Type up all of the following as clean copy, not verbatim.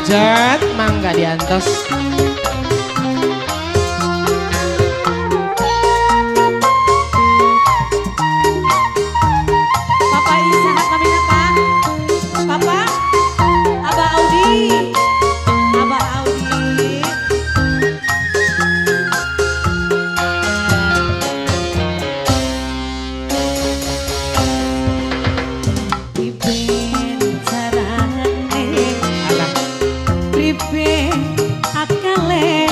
Hajat mangga diantos. Papa Isa kami apa? Papa Abah Audi. Abah Audi. Priben carane Alah, priben akale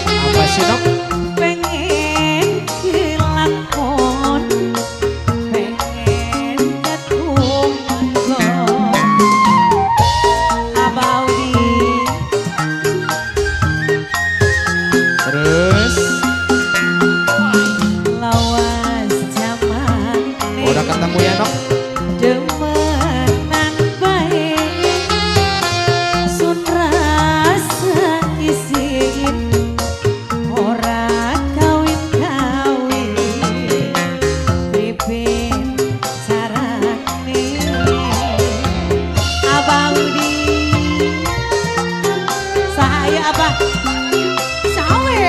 apa sih Nok? Pengen kelakon, pengen ketunggon Abah Audi. Terus Lawas zaman udah ketemu ya Nok? Demenan bae sun rasa isin ora kawin-kawin priben carane Abah Audi saya Abah sawe.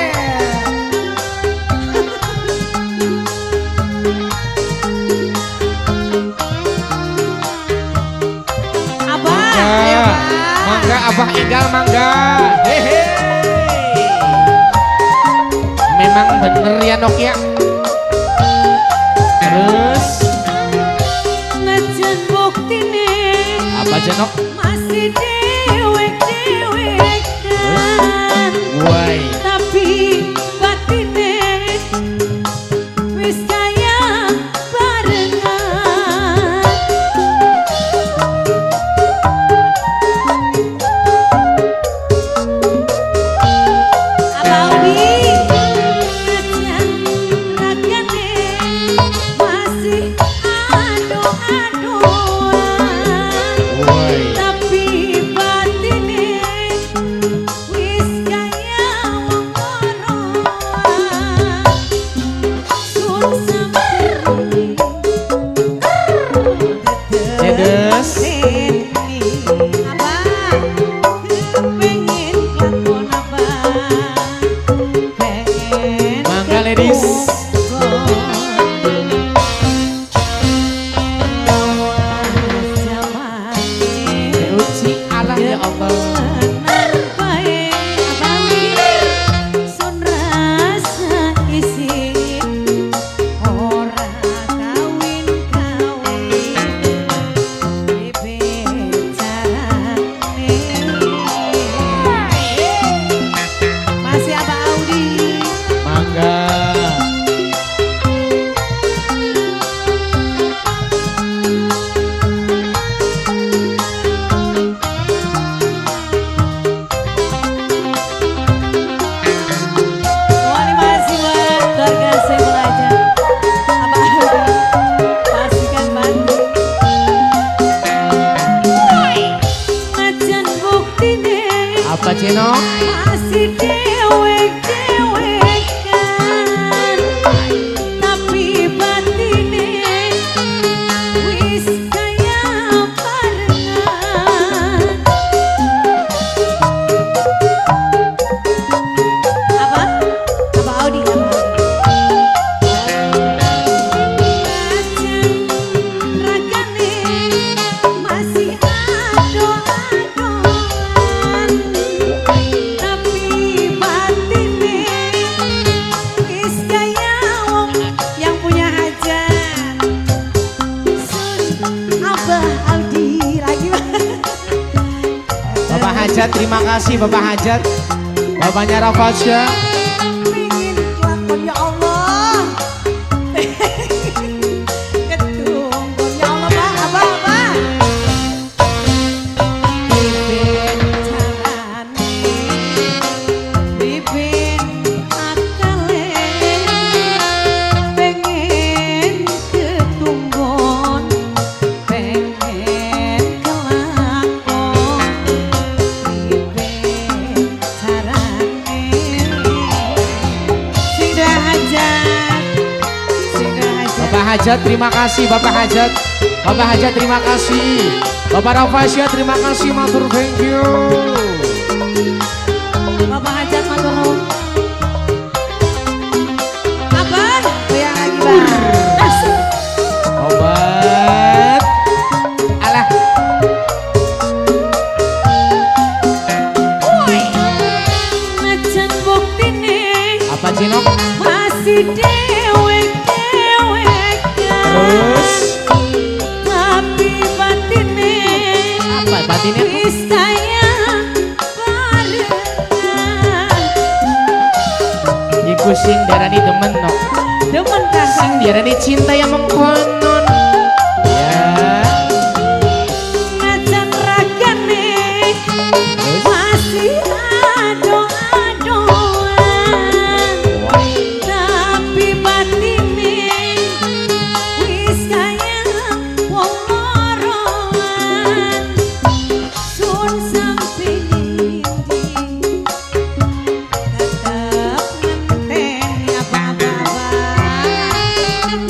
Abah, ayo Mangga, Abah. Mangga Abah Igal mangga. Hehe. Memang bener ya Nok ya. Terus Najan buktine apa aja Nok? Masih dewek-dewekan Woi. Tapi batine wis kaya barengan. Abah Audi najan ragane masih ado-adoan Woi. Tapi batine wis kaya wong loroan. Sun samperin Jedes. Abah pengen kelakon Abah pengen Mangga ladies. ketunggon. Lawas zamane Uci Allah ya Allah. Demenan bae Abah sun rasa isin ora kawin-kawin priben carane masih Abah Audi. Mangga. Terima kasih buat keluarga saya belajar Abah Audi pastikan bantu najan buktine Apa Cino? Masih dewek-dewekan tapi batine wis kaya barengan. Apa? Abah Audi, Abah Audi. Najan ragane masih ado-adoan tapi batine wis kaya wong yang punya hajat. Sun Abah Audi lagi. Bapak Hajat terima kasih Bapak Hajat. Bapaknya Rafasya. Pengen kelakon ya Allah ketunggon ya Allah Pak Abah Abah priben carane priben akale pengen ketunggon pengen kelakon priben carane sing duwe hajat sing duwe hajat. Bapak Hajat terima kasih, Bapak Hajat. Bapak Hajat terima kasih. Bapak Rafasya terima kasih, matur thank you. Bapak Hajat matur nuwun. Abang, goyang lagi, Bang. Asik. Obat. Alah. Najan buktine Apa Cinok? Masih dewek-dewekan. Terus Tapi batine apa batinnya? Wis kaya barengan. Iku sing diarani demen nok. Demen kakak. Sing diarani cinta yang mengkonon. Ya. Najan ragane Terus masih ado-adoan. Tapi batine wis kaya wong loroan. Sun sampe ndi tetep ngenteni apa-apa.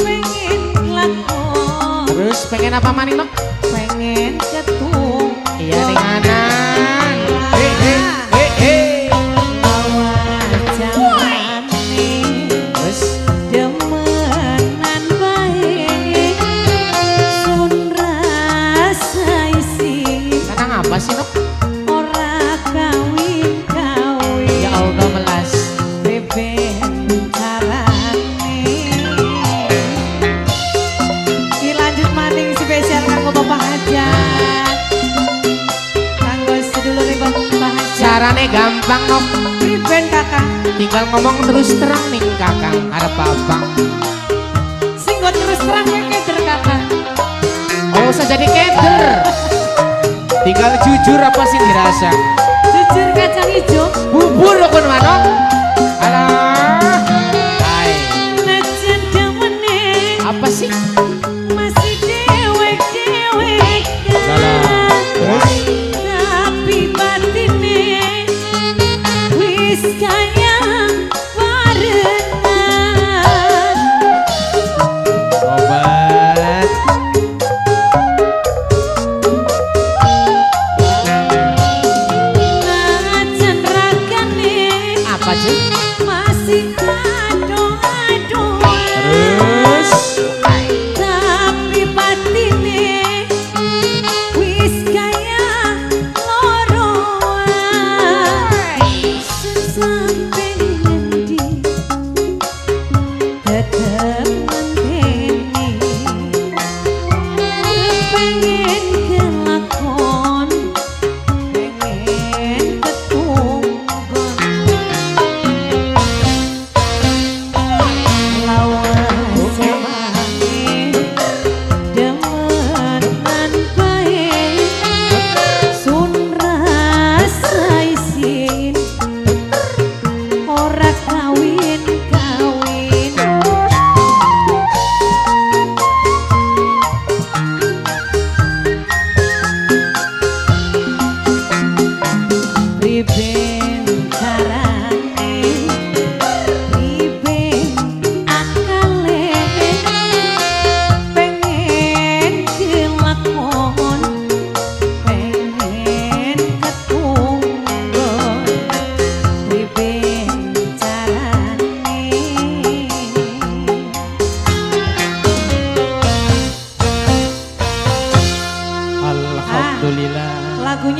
Pengen lakon, Terus pengen apa maning nok? Pengen ketung. Iya ning anan. Hei hei hei hei. Awas jamane Terus demenan bae sun rasa isin kanang apa sih nok? Ora kawin kawin. Ya Allah melas. Beben carane dilanjut maning spesial kanggo Bapak Hajat, kanggo sedulure Bapak Hajat. Carane gampang nok. Priben kakak? Tinggal ngomong terus terang ning kakang arep abang. Sing nggo terus terang kowe keder kakak. Oh, usah jadi keder. Tinggal jujur apa sih dirasa. Jujur kacang hijau. Bubur kon manok. Alah. Hai. Najan demene Apa sih? Masih dewek-dewekan. Terus Tapi batine wis kaya barengan. Obat. Najan ragane Apa sih? Masih ado-adoan. Terus Tapi batine wis kaya loroan. Sampe ngendi tetep ngenteni pengen kelakon pengen ketunggon lawas jamane demenan bae sun rasa isin ora kawin kawin. Priben carane priben akale pengen kelakon pengen ketunggon priben carane. Alhamdulillah. Lagunya